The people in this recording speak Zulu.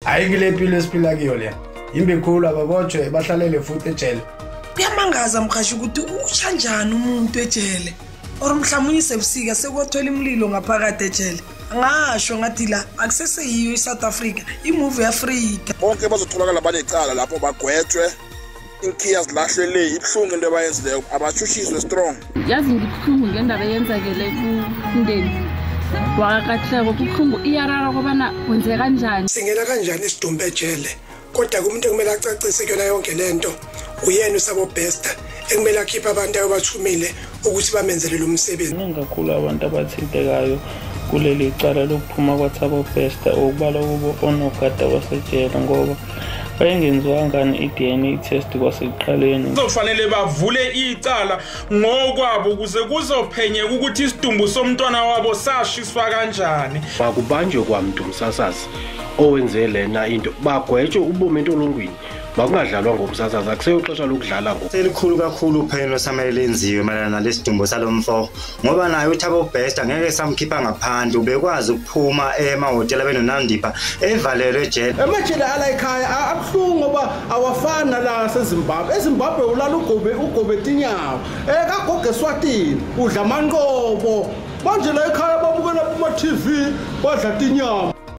Ayikile impilo esiphila kiyo le. Imbi khulu, ababotshwe bahlalele futhi ejele. Kuyamangaza mhashi ukuthi utsha njani umuntu ejele, or mhlawumbe sebusika sekwathola imililo ngaphakathi ejele. Angasho ngathi la akuseseyiyo i-South Africa, imuvi Afrika. Bonke bazotholakala banecala lapho bagwetshwe, inkhiya zilahlwe le. Ibuhlungu into abayenzileyo, abashushiswe strong. Yazi ngibuhlungu ngendaba eyenzakele kumndeni wakakahleko. Kubuhlungu, iyarara kobana kwenzeka kanjani. Singena kanjani isidumbu ejele? Kodwa umuntu ekumele acacise kuyona yonke lento uyena uThabo Bester, ekumele akhiphe abantu abathumile ukuthi bamenzele lo msebenzi. Baningi kakhulu abantu abathintekayo kuleli cala lokuphuma kwaThabo Bester, okubalwa kubo onogada basejele, ngoba bayengenziwanga i-DNA test kwasekuqaleni. Kuzofanele bavule icala ngokwabo ukuze kuzophenyeka ukuthi isidumbu somntwana wabo sashiswa kanjani. Bakubanjwe kwamntu umsasazi owenze lena into, bagwetshwe ubomi entolongweni. Makungadlalwa ngomsasazi, akuseyo xesha lokudlala ngoku. Selikhulu kakhulu uphenyo osamele lenziwe mayelana nalesidumbu salo mfo, ngoba naye uThabo Bester ngeke samkhipha ngaphandle, ubekwazi ukuphuma emahhotela benoNandipha evalelwe ejele. Emajele ala ekhaya abuhlungu ngoba awafani nala aseZimbabwe. EZimbabwe ulala ugobe tinyawo, kagogo eSwatini udla amanqobo. Manje la ekhaya babukela kuma-TV badla tinyama.